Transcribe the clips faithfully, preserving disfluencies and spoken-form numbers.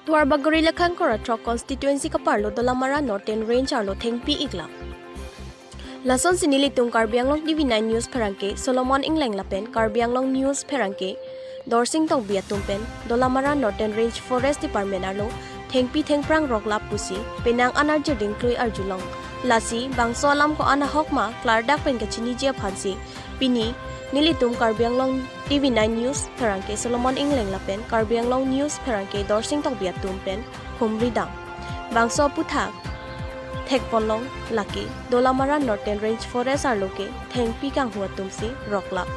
Duarbagori Lekhankor Throk constituency kaparlo Dolamara Northern Range arlo thengpi ikla. Lasonsi nelitum Karbi Anglong T V nine News pherangke Solomon Engleng lapen Karbi Anglong News pherangke Dorsing Tokbi atum pen Dolamara Northern Range Forest Department arlo thengpi thengphrang roklap pusi penang an arjuding klui arjulong. Lasi bangso alam ko-an ahok ma klardak pen kachiniji aphansi pini nelitum Karbi Anglong T V nine News pherangke Solomon Engleng lapen Karbi Anglong News pherangke Dorsing Tokbi atum pen humridam. Bangso aputhak thekponlong lake Dolamara Northern Range Forest arlo ke thengpi kanghu atumsi roklap.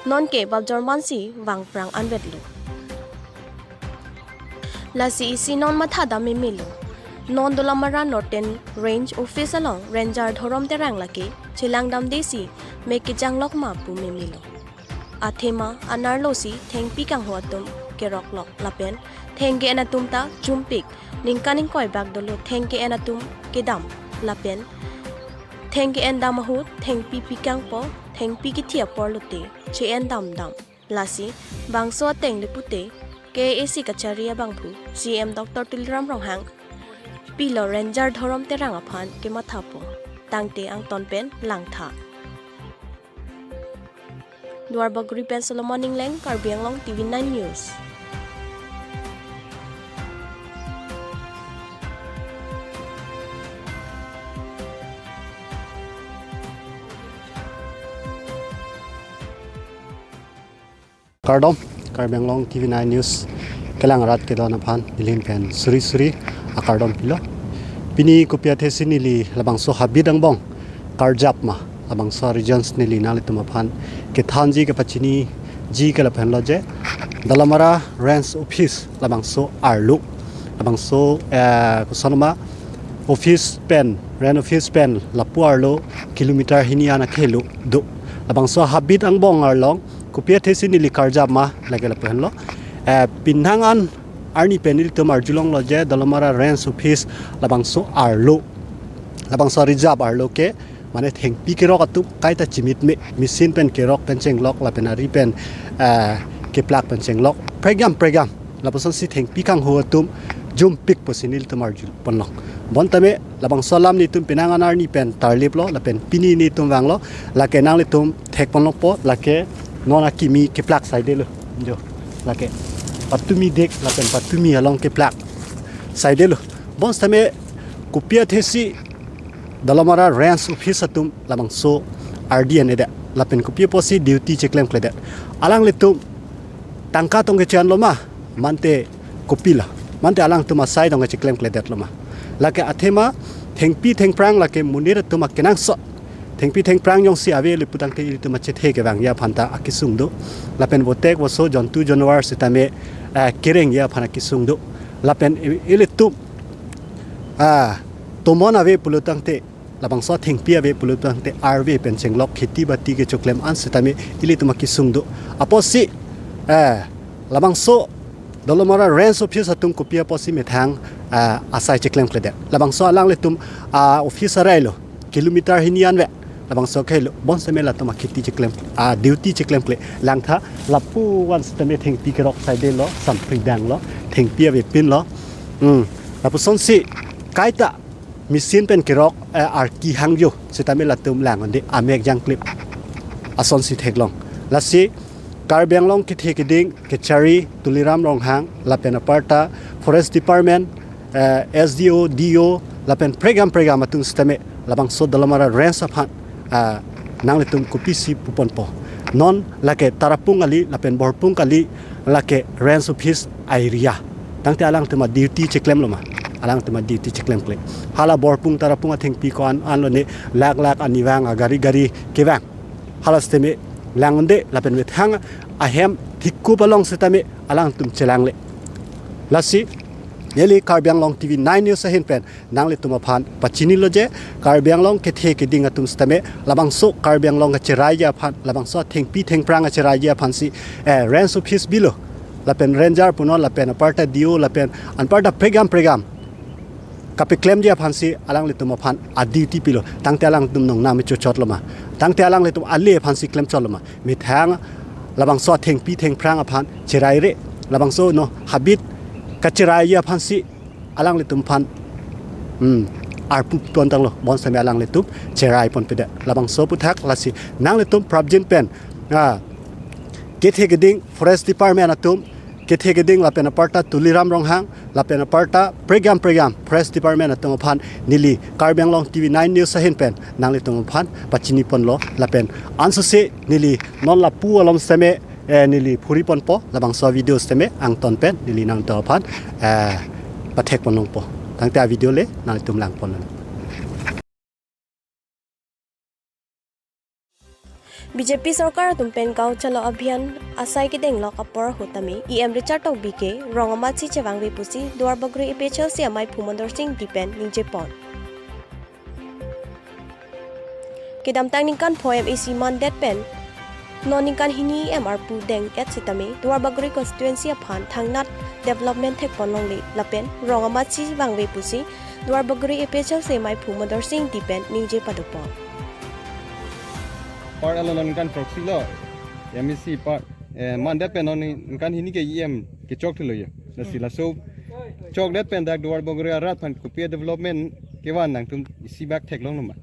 Nonke bapjormansi vangphrang anvetlo. Lasi isi non mathadam memelo. Non Dolamara Northern Range Office along Ranger Dhorom Terang lake chelangdamdesi me kejanglok ma pu memelo. Athema anerlo si thengpi kanghu atum keroklok lapen theng ke-en atum ta chumpik ningkan ingkoi bak dolo theng ke-en atum kedam lapen theng ke-en dam ahut thengpi pikangpo, thengpi kithi apor lote che-en damdam. Lasi bangso ateng le pute K A A C kachari abangphu C M Doctor Tuliram Ronghang pilo Ranger Dhorom Terang aphan kemathapo. Tangte angton pen langtha. Duarbagori pen Solomon Engleng, Karbi Anglong T V nine News. Kardom, Karbi Anglong T V nine News kelang arat kedon aphan nelihin pen suri suri akardom pilo. Pini kopi athesi neli labangso habit angbong karjap ma, labangso regions neli nanglitum aphan kethanji kepachiniji ke lapu henlo je Dolamara Range Office labangso arlo, labangso, eh, koson ma office pen, Range Office pen lapu arlo kilometer hini an akhelo do. Labangso habit angbong arlong kopi athesi neli karjap ma lake lapu henlo. Eh, penang an arni pen nelitum arjulonglo je Dolamara Range Office labangso arlo, labangso reserve arlo ke mane thengpi kerok atum kaita chimit me, machine pen kerok pen chenglok lapen ari pen, eh, keplak pen chenglok pregam pregam. Lapusonsi thengpi kanghu atum chumpik pusi nelitum arjuponlong. Bonta me labangso alam nelitum penang an arni pen tarliplo lapen pini nelitum vanglo, lake nanglitum thekponlokpo, lake non akimi keplak saidelo. Jo, lake patumi dek lapen patumi along keplak saidelo. Bonta me kopi athesi Dolamara Range Office atum labangso ardi an-edet lapen kopi apotsi duty cheklemkledet. Alanglitum tangka tong kechanlo ma, mante kopilo, mante alangtum asai tong kecheklemkledetlo ma. Lake athema thengpi thengphrang lake monit atum akenangsot thengpi thengphrang jongsi ave le putangte ilitum achethe kevangji aphan ta akesung do. Lapen botek boso jontu jonwar sitame, eh, kerengji aphan akesung do. Lapen i-, ilitum, ah, tomon ave pulotangte, labangso thengpi ave pulotangte arve pen chenglok kheti bati kechoklem an sitame ilitum akesung do. Apotsi, eh, labangso Dolamara Range Office atum kopi apotsi methang, ah, asai cheklemkledet. Labangso alanglitum, ah, office arailo kilometer hini an ve. Labangso khelo bonta me latum akheti cheklem, ah, duty cheklemkle langtha. Lapu-an sitame thengpi kerok saidelo, sampri danglo, thengpi avepinlo. Hmm. Lapusonsi kaita machine pen kerok, eh, arki hangjo sitame latum lang-un-e, amek jangklip asonsi theklong. Lasi Karbi Anglong kethe keding kechari Tuliram Ronghang lapen aparta Forest Department, eh, S D O, D O lapen pregam pregam atum sitame labangso Dolamara Range aphan, ah, nanglitum kopisi puponpo. Non lake Tarapung kali lapen Borpung kali, lake Range Office area. Tangte alangtum aduty cheklemlo ma, alangtum aduty cheklemkle. Hala Borpung Tarapung athengpi ko-an anlo ne, lak lak ani vang, agari gari kevang. Hala sitame lang-un-e lapen methang ahem thikkup along sitame alangtum chelangle. Lasi neli Karbi Anglong T V nine News ahin pen nanglitum aphan pachinilo je Karbi Anglong kethe keding atum sitame labangso Karbi Anglong kacheraiji aphan, labangso thengpi thengphrang kacheraiji aphansi, eh, Range Office bilo lapen Ranger punon lapen aparta D O lapen anparta pregam pregam kapeklemji aphansi alanglitum aphan aduty pilo. Tangte alangtum nongnam chochotlo ma, tangte alanglitum ale aphansi klemchotlo ma, methang labangso thengpi thengphrang aphan cheraire, labangso non habit kacherai aphansi alanglitum aphan, hmm, arpu pon tanglo, bonsitame alanglitum cherai ponpedet. Labangso aphuthak lasi nanglitum prapjin pen, ah, kethe keding Forest Department atum, kethe keding lapen aparta Tuliram Ronghang, lapen aparta pregam pregam Forest Department atum aphan neli Karbi Anglong T V nine News ahin pen nanglitum aphan pachini ponlo, lapen ansose neli non lapu alom sitame, eh, neli phuri ponpo, labangso video sitame angton pen neli nangtum aphan, eh, pathek pon longpo. Tangte a video le nanglitum lang pon. B J P sorkar atum pen Gaon Chalo Abhiyan asai kedeng lok apor ahut tame E M Richard Tokbi ke rong amatsi chevangve pusi Duarbagori A P H L C amaiphu Mondor Singdi pen ningje pon. Kedamtang ningkan pho M A C mandet pen non ningkan hini E M arpu deng-et sitame Duarbagori constituency aphan thangnat development thek pon longle lapen rong amatsi vangve pusi Duarbagori A P H L C amaiphu Mondor Singdi pen ningje pado pon. Part along ningkan proxy lo, M A C part, eh, mandet pen non ningkan hini ke E M kechok thelo ye. Lasi laso chokdet pen dak Duarbagori arat aphan kopi development kevan nangtum isi bak theklonglo ma?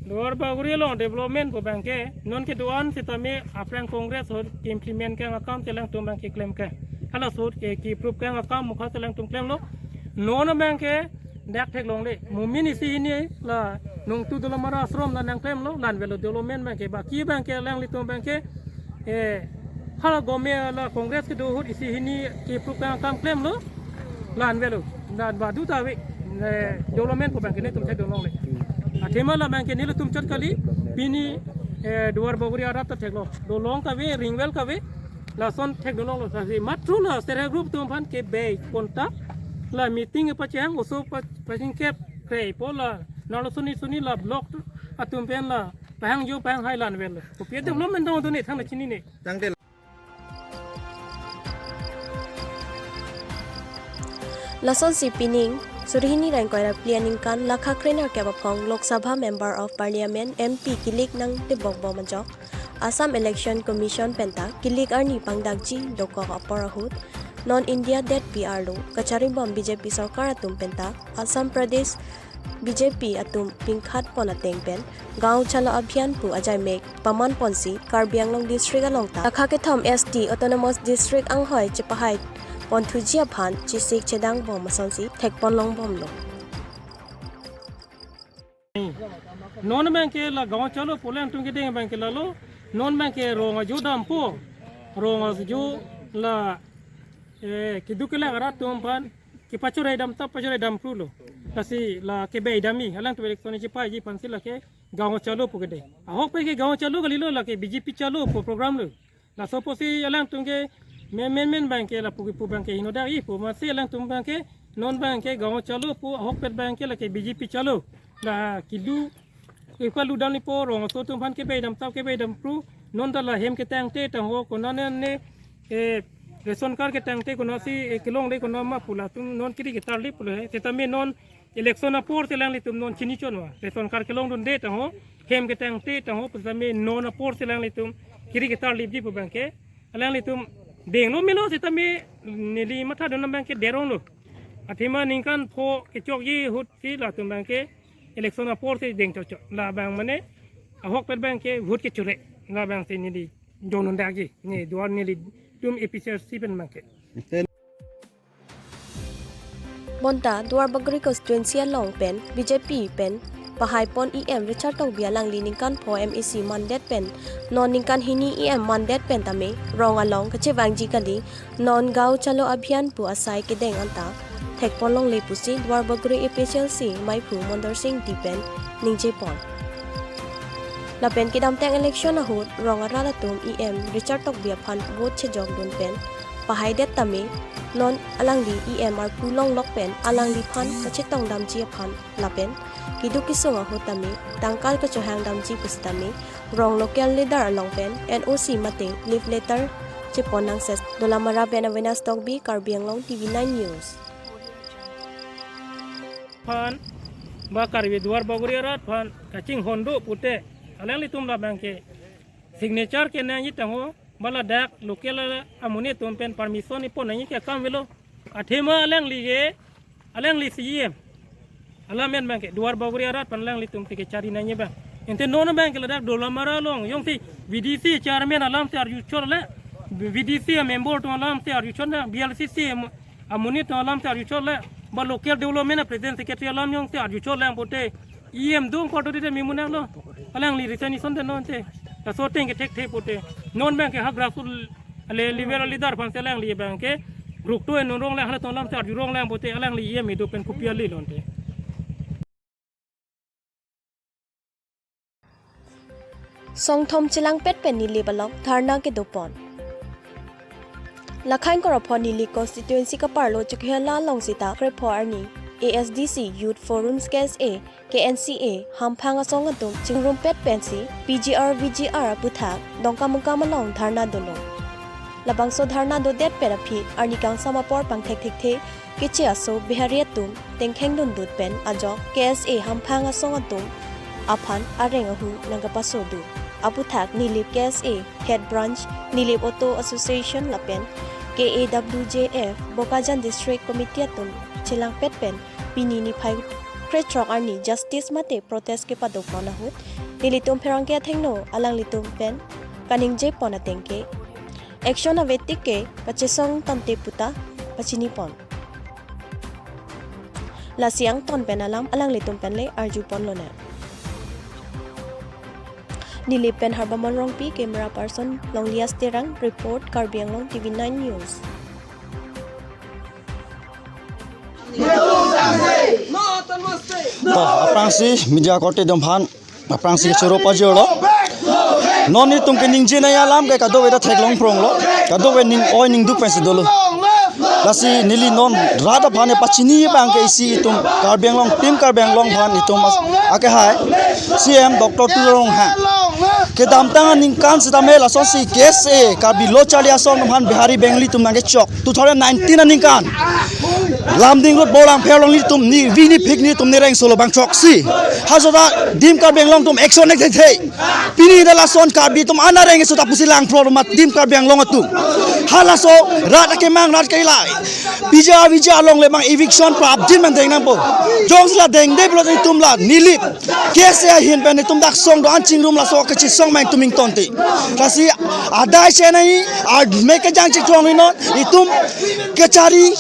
Duarbagori along development pu abangke non kedo-an sitame aphrang Congress ahut ke-implement kang akam chelang atum abangke klem ke. Halaso ahut ke, ke-approve kang akam mukha chelang atum klemlo. Non abangke dak theklongle. Mumin isi hini la Nongtu Dolamara Ashram la nangklemlo, la-an avelo development abangke. Baki abangke alanglitum abangke, eh, hala government la Congress kedo ahut isi hini ke-approve kang akam klemlo, la-an avelo. La-an badu ta ave, eh, development pu abangke netum thekdun longle. Athema la abangke nelitum chot kali, pini, eh, Duarbagori arat ta theklo. Dolong kave, ring well kave, lason thekdun longlo. Lasi matro la self help group atum aphan kebei kontak, la meeting pachehang oso pa-, pachingkep kre po la nalo suni suni la block atum pen la pahang jo pahang hai, la-an avelo. Kopi development dong done thang na chinine. Tangte lasonsi pining suri hini ra ingkoi ra phli aningkan lakha kre-nerkep aphong Lok Sabha Member of Parliament, M P, kilik nangtebok bom ajok Assam Election Commission penta kilik arni pangdakji dokok apor ahut non India det pi arlo kachari bom B J P sorkar atum penta Assam Pradesh B J P atum pingkhat pon ateng pen Gaon Chalo Abhiyan pu ajai mek paman ponsi Karbi Anglong District along ta lakha kethom S T Autonomous District anghoi chepahai ponthuji aphan chesik chedang bom asonsi thek pon long bomlo. Non abangke la Gaon Chalo pu alangtum kedeng abangke lalo, non abangke rong ajo dampo, rong ajo la, eh, keduk kelak arat atum aphan kepachore dam tap pachore dam pru lo. Lasi la kebei damji, alangtum election chepaiji aphansi lake Gaon Chalo pu kedeng. Ahokpet ke Gaon Chalo kalilo, lake B J P Chalo pu program lo. Laso apotsi alangtum ke men men men abangke lapu kipu abangke henodak-i pu, amatsi alangtum abangke non abangke Gaon Chalo pu, ahokpet abangke lake B J P Chalo. La kilu, ipa ludan lipo, rong aso atum aphan kebei dam tap kebei dam pru, non ta la hem ketangte tangho, konane ne, eh, ration card ketangte konasi, eh, kelongle konama pu latum non kiri ketarlip pulo he. Setame non election apor si alanglitum non chini chonma. Ration card kelongdunde tangho, hem ketangte tangho pu setame non apor si alanglitum kiri ketarlipji pu abangke alanglitum denglo melo, setame neli mathadun abangke deronglo. Athema ningkan pho kechokji ahut si latum abangke election apor si deng chokchok. Labang mane ahokpet abangke vote kechure. Labangsi neli jongdundakji. Ne Duar nelitum A P H L C pen abangke. Bonta Duarbagori constituency along pen B J P pen pahai pon E M Richard Tokbi alangli ningkan pho M A C mandet pen non ningkan hini E M mandet pen tame rong along kachevangji kali, non Gaon Chalo Abhiyan pu asai kedeng anta thek pon longle pusi Duarbagori A P H L C amaiphu Mondor Singdi pen ningje pon. Lapen kedamtang election ahut rong arat atum E M Richard Tokbi aphan vote chejokdun pen pahaidet tame non alangli E M arpu longlok pen alangliphan kachetong damji aphan lapen keduk kesung ahut tame tangkal kachohang damji pusitame rong local leader along pen N O C mate leave letter chepon nangset. Dolamara pen Avenas Tokbi, Karbi Anglong T V nine News. Aphan, ba Karbi Duarbagori arat aphan kachinghon do pute, alanglitum labangke signature kenangji tangho, ba ladak local amonit atum pen permission ipon nangji ke akam avelo. Athema alangli ke, alangli C E M. Alam en abang ke, Duar Bagori arat pen alanglitum si kechari nangji abang. Ante non abang ke ladak Dolamara along, jongsi V D C chairman alam si arjuchot le, V D C member atum alam si arjuchot le, B L C C am-, amonit atum alam si arjuchot le, ba local development president secretary alam jongsi arjuchot le pute, E M dung koto di te mimunak lo. Alangli resignation de non te. Laso ateng ke thekthe pute. Non abang ke ha grassroot le level leader aphan si alangli abang ke. Ruk to en rong le halatum alam si arjurong le pute. Alangli E M idu pen kopi ale lo ante. Songthom chelangpet pen Nilip along dharna kedopon. Lakhain Korapho Nilip constituency kaparlo Chokihola along sita krepho arni A S D C Youth Forums K S A K N C A hamphang asong atum chingrumpet pensi P G R V G R aputhak Dongkamukam along dharna dolo. Labangso dharna dodetpet aphi arni kangsam apor pangthek thekthe keche aso Bihari atum tengkheng dundut pen ajok K S A hamphang asong atum aphan areng ahu nangkapaso dut. Aputhak Nilip K S A Head Branch, Nilip Auto Association lapen K A W J F Bokajan District Committee atum chelangpet pen pini niphai krethrok arni justice mate protest kepadopon ahut nelitum pherangke athengno alanglitum pen kaningjepon ateng ke action ave tik ke kachesong tangte puta pachinipon. Lasi angton pen alam alanglitum pen le arjupon lonang. Nilip pen Harbamon Rongpi, camera person Longlias Terang, report Karbi Anglong T V nine News. To, aphrangsi media korte atum aphan aphrangsi choro pajirlo. Non netum keningje nangji alam ke kadokave ta theklong pronglo. Kadokave ning oi ning duk pensi dolo. Lasi neli non rat aphan pachini abang ke isi itum Karbi Anglong, Team Karbi Anglong aphan itum as-, akehai C M Doctor Tuliram Ronghang kedamtang aningkan sitame lasonsi K S A Karbi Lo Charli Asong atum aphan Bihari Bengali atum nangkechok two thousand nineteen aningkan Lumding Road Borlangpher along nelitum ni vini phik nelitum nereng solo bangchok si. Halaso ta Team Karbi Anglong atum action ek thekthe. Pini ta lason Karbi atum an areng keso ta pusi langpro amat Team Karbi Anglong atum. Halaso rat akemang rat kelai. P G R V G R along le abang eviction prapjin man deng nangpo. Jongsi la dengde pulote itum la Nilip K S A ahin pen itum dak song do-an chingrum laso kachesong mang itum ingtonte. Lasi adai chenai, ad me kejang chikchong ri non, itum kechari,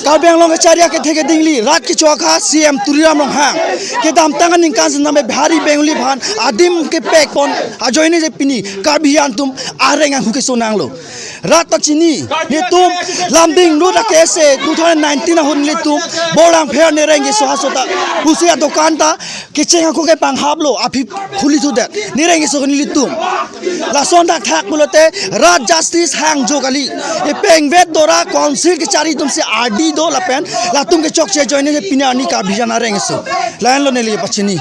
Karbi Anglong kechari akethe kedingli, rat kechoka C M Tuliram Ronghang kedamtang aningkan sitame Bihari Bengali aphan adim kepekpon ajoine je pini Karbi atum areng ahu keso nanglo. Rat ta chini, netum Lumding Road K S A two thousand nineteen ahut nelitum Borlangpher nereng keso halaso ta pusi adokan ta kecheng ako kepanghaplo aphi khuli thudet. Nereng keso nelitum. Lason thakthak pulote rat justice hangjo kali. Epengvet dora council kechari atum si ardi do lapen latum kechokche ajoine pini arni Karbi an areng keso. Lahenlo neli pachini.